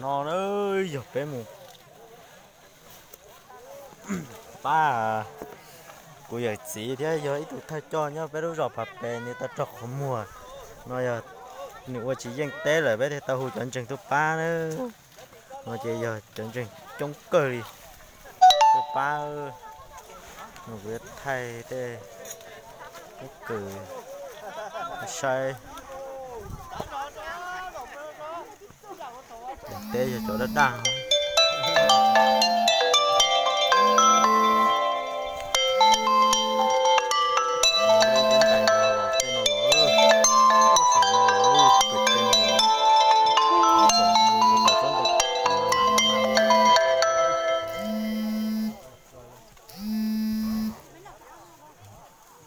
No na yog peb mus pab kuv yawm txiv thiab yog ib tug thawj coj nyob peb lub zos Phav Pes nws tau raug qhov muag. No yog nws ua tsis yeej teb lawm peb thiaj tau hu cov ntseeg tuaj pab na. No ces yog cov ntseeg coob kawg li tuaj pab. No kuv yuav thaij tej pob kws saib. Teb yog cov daj daj.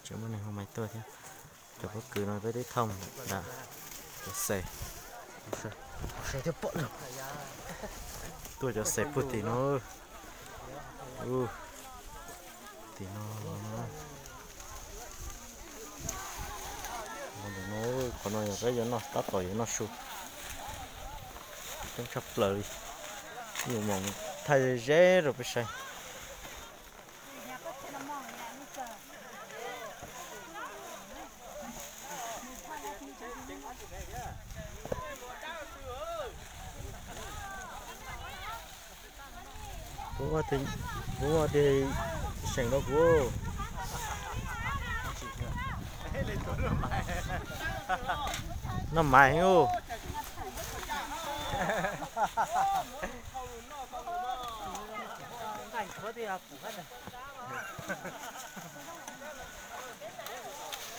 Tseem muaj neeg hu mais tuaj thiab. Cov pob kws no peb twb thooj cov xes, tuaj cov xes puag tim no. Tim no, qhov no yog peb yuav noj, tab tom yuav noj su. Coob tshaj plaws li. Yuav mus thaij ze rau peb saib. Kuv ua tiag, seem rau kuv. Noj mas heev.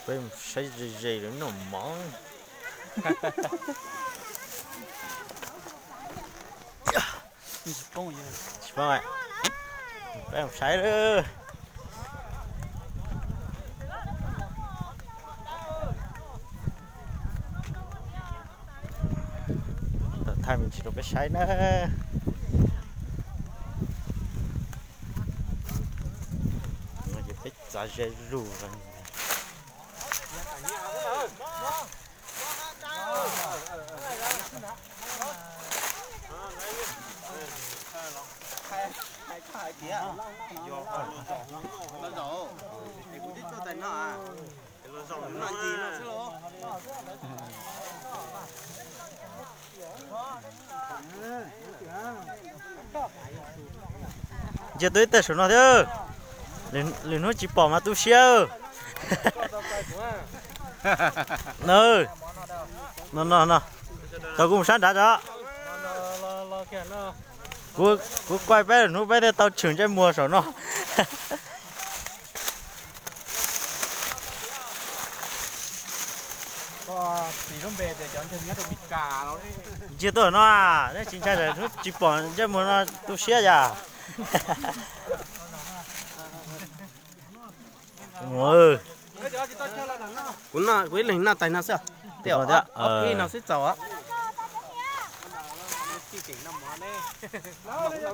Peb mus saib ze ze lawv noj mov. Tsis poob, peb mus saib lawm. Thaij me ntsis rau peb saib na. No ces peb txav ze lug. Ntsia tuaj ib teg saum no thiab. Lwm hnub tsis pom mas tu siab. No, no, no, tau kuv mus sab nrad tso. Kuv, kuv kuaj peb lwm hnub peb thiaj tau tshwm ntsej muag saum no. Ntsia tuaj no, nej tsis ntshai lwm hnub tsis pom ntsej muag no tu siab yam. Kuv, kuv ib leeg noj tais no xwb. Ob peb no xwb txaus.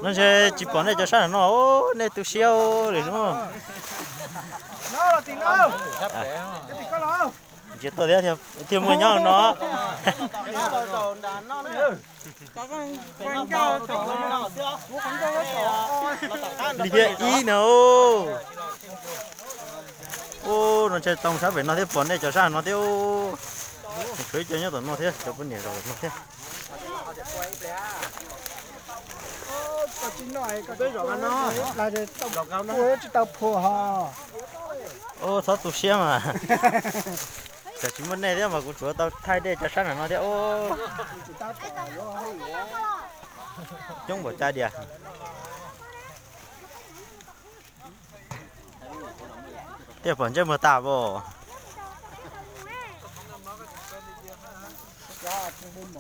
No ntshe tsis pom nej cov sab no, nej tu siab li no. Ntsia tuaj thiab, thiaj muaj nyob no. Li thiab ib no. Ub, no ntshe tau sab pem no thiab, pom nej cov sab no thiab. Tshuav ib co nyob tom no thiab, cov poj niam zaum no thiab. Ub, txhob tu siab mas. Txawm tsis muaj nej thiab mas kuv tsuas tau thaij dej cov sab nram no thiab. Coob npaum cas diam. Tej pom ntsej muag tas as.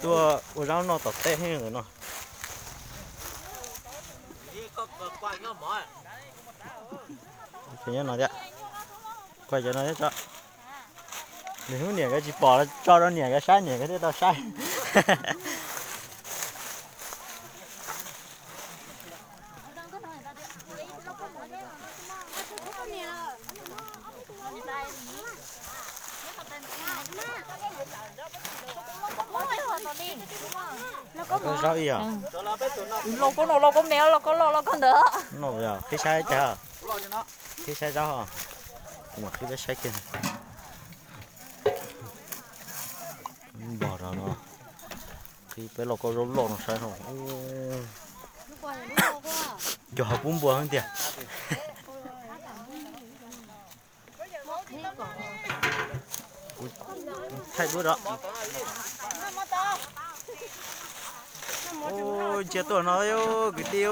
Tuaj ua zaub noj tom teb heev ntawm no. Nyob no thiab. Kuaj cov no thiab tso. Nws hnub niam nkawd tsis pom los tso rau niam nkawd saib, niam nkawd thiaj tau saib. Zaub ib yog. Los koj no, los koj me, los koj loj, los koj ntawd. No yog qhib saib cas. Qhib saib zaub. Kuv mam qhib peb saib kiag. Npog rau no. Qhib peb lauj kaub zaub loj no saib no. Cog hauv pub npua heev tiag. Kuv thaij duab rau. Ntsia tuaj no kwv tij.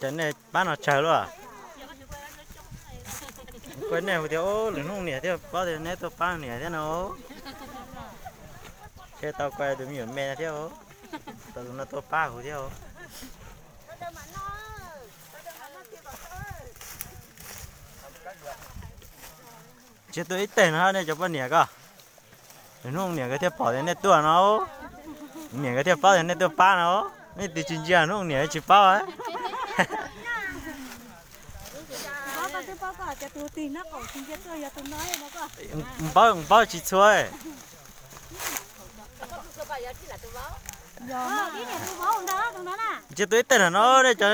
Cas nej pab no tsawg luaj? Kuv nej hu tias lwm hnub niam thiaj paub tias neb tuaj pab niam thiab no. Ces tau kuv tus me nyuam me thiab, tau tus no tuaj pab kuv thiab. Tsis tuaj ib teg no nej cov poj niam ko. Lwm hnub niam nkawd thiaj pom tias nej tuaj no. Niam nkawd thiaj paub tias nej tuaj pab no. Nej twb tsis ntsia hnub niam tsis paub. Paub, paub tsis txhua. Tsis tuaj ib teg no no, nej cov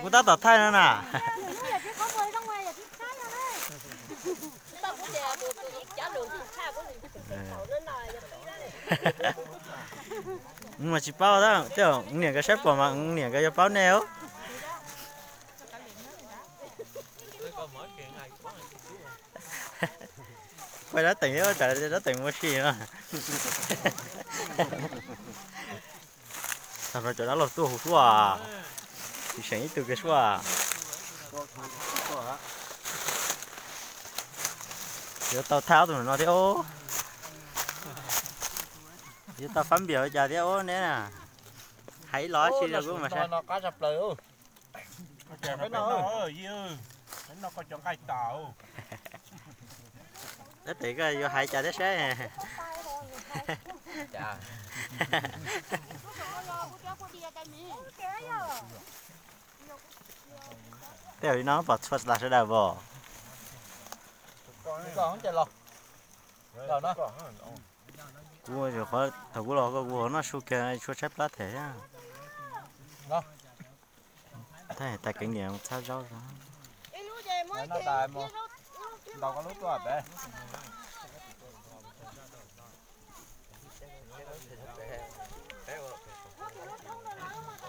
kuv tab tom thaij no na. Mas tsis paub, tej niam nkawd saib pom mas niam nkawd yuav paub nej os. Pais dab teem, dab teem ua si no. Tag no cov dab laug tuaj hu suab, tsis seem ib tug kiag suab. Yuav tau thaj ob tug no thiab os. Yuav tau fab npias ua cas thiab os neb na. Hais ib los si los kuj mas saib. Dab tsi koj yuav hais cas thiab saib. Tej zaum li no pom txhua tas sawv daws os. Kuv thaum kuv los kuv hauv noj su kiag tshuav tshaib plab them thiab. Tab kev niam txhab zaub. Ntaus koj lub tuaj pem.